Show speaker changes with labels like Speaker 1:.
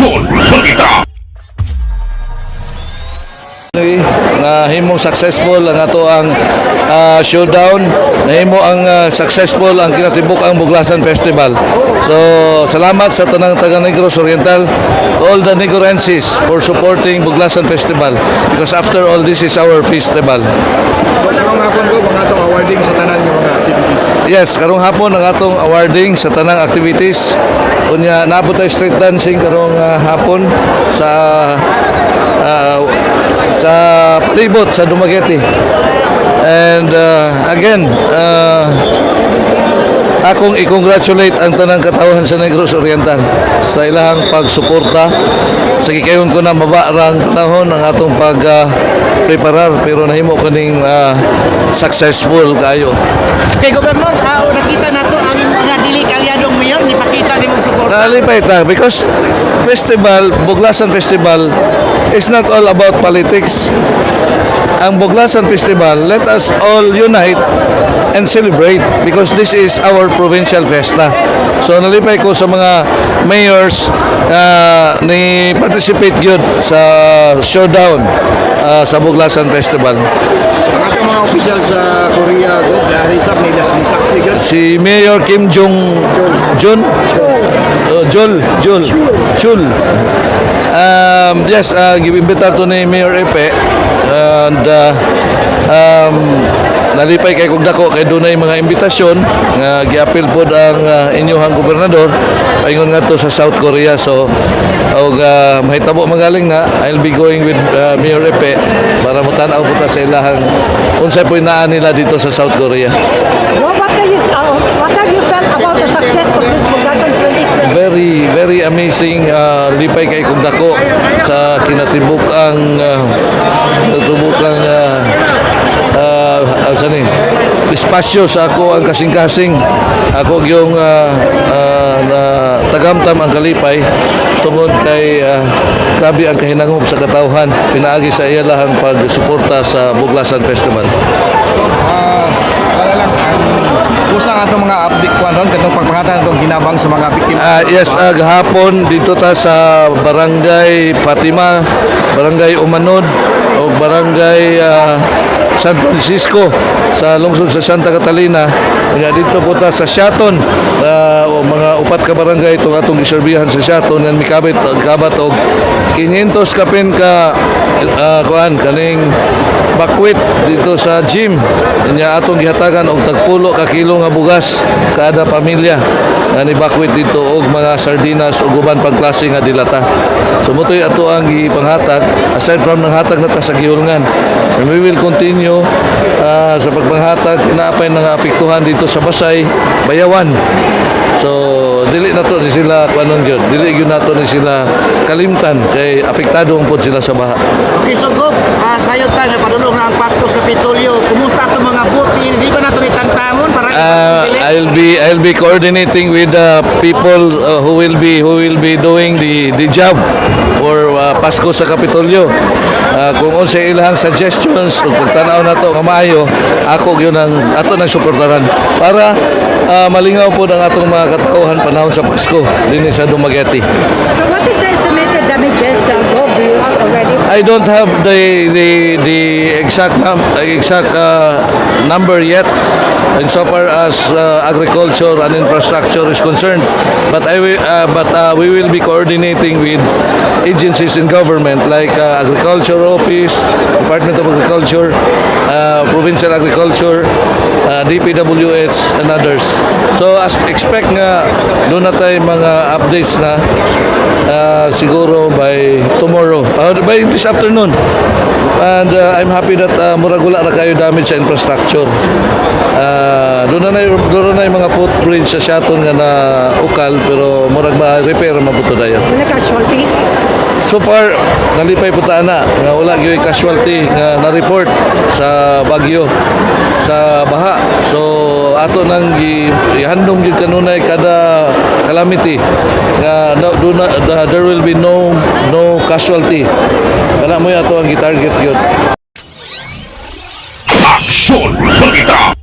Speaker 1: Aksyon Balita!
Speaker 2: Nahimong successful ang ato ang showdown, nahimo ang successful ang kinatibuk-ang Buglasan Festival. So salamat sa tanang taga Negros Oriental, to all the Negroenses for supporting Buglasan Festival because after all, this is our festival.
Speaker 3: So, karong hapon ko, mga atong awarding sa tanan ng mga activities.
Speaker 2: Yes, karong hapon ang atong awarding sa tanang activities. Unya naabot tayo street dancing karong hapon sa palibot sa Dumaguete. And again, akong i-congratulate ang tanang katawhan sa Negros Oriental sa ilahang pagsuporta. Sa gikayon ko na mabarang panahon ang atong pag preparar pero nahimo kaning successful kayo.
Speaker 4: Kay Gobernador, nakita nato ang mga dili kalyadong mayor nipakita nimong suporta.
Speaker 2: Nalipay ta because festival, Buglasan Festival is not all about politics. Ang Buglasan Festival, let us all unite and celebrate because this is our provincial fiesta. So nalipay ko sa mga mayors ni participate gyud sa showdown sa Buglasan Festival.
Speaker 3: Ang atong mga opisyal sa Korea, go, narisap nila si Saksi gyud.
Speaker 2: Si Mayor Kim Jong Jun Jul Jul Chul. Yes, giimbitar to ni Mayor Epe and nalipay kay kog dako kay dunay mga imbitasyon nga giapil pod ang inyuhang gobernador paingon ngadto sa South Korea. So og mahitabo magaling na I'll be going with Mayor Epe para motan-aw po ta sa ilahang unsay po'y naa nila dito sa South Korea.
Speaker 5: What have you felt about the success of this Buglasan 2020?
Speaker 2: Very, very amazing. Lipay kay kog dako sa kinatibuk-ang sani espasyo sa ako ang kasing-kasing ako yung na tagamtam ang kalipay tungod kay grabe ang kahinangop sa katawhan pinaagi sa iyalahang pagsuporta sa Buglasan Festival.
Speaker 3: Para lang, ang usang atong mga update kuan ron katong pagpangatan atong ginabang sa mga biktima.
Speaker 2: Yes, gahapon dito ta sa Barangay Fatima, Barangay Umanod o Barangay San Francisco sa lungsod sa Santa Catalina. Nga dito po ta sa Siaton, o mga upat ka barangay itong atong giserbihan sa Siaton nga mikabit kabat og 500 kapin ka kuan kaning bakwit dito sa gym. Nya atong gihatagan og tagpulo ka kilo nga bugas kada pamilya nga ni bakwit dito og mga sardinas ug uban pang klase nga dilata. So motoy ato ang gipanghatag aside from nanghatag na ta sa gihulngan. And we will continue sa pagpanghatag kinapay nga apektuhan dito sa Basay, Bayawan. So dili na to ni sila kuanon gyud. Dili gyud nato ni sila kalimtan kay apektado man pod sila sa baha.
Speaker 4: Okay, so Gob, sayo ta na padulong na ang Pasko sa Kapitolyo. Kumusta atong mga buti? Di ba nato ni tangtangon para
Speaker 2: I'll be coordinating with the people who will be doing the job for Pasko sa Kapitolyo. Kung unsay ilang suggestions ug pagtan-aw nato nga maayo, ako gyud ang ato nang suportaran para malingaw po ang atong mga katauhan panahon sa Pasko dinhi sa Dumaguete.
Speaker 5: So what is the estimated damages, Gob? Do you have already?
Speaker 2: I don't have the exact number yet insofar as agriculture and infrastructure is concerned. But I will, but we will be coordinating with agencies in government like Agriculture Office, Department of Agriculture, Provincial Agriculture, DPWH and others. So as expect nga doon na tayo mga updates na siguro by tomorrow, by this afternoon. And I'm happy that murag wala na kayo damage sa infrastructure. Doon na yung mga footbridge sa Siaton nga na ukal pero murag ma-repair man po to dayon.
Speaker 5: Wala casualty?
Speaker 2: So far, nalipay po ta na nga wala gyud casualty nga na-report sa bagyo, sa baha. So ato nang gihandom gyud kanunay kada calamity nga no, do not, there will be no casualty. Kana mo ato ang gi-target gyud.
Speaker 1: Aksyon Balita!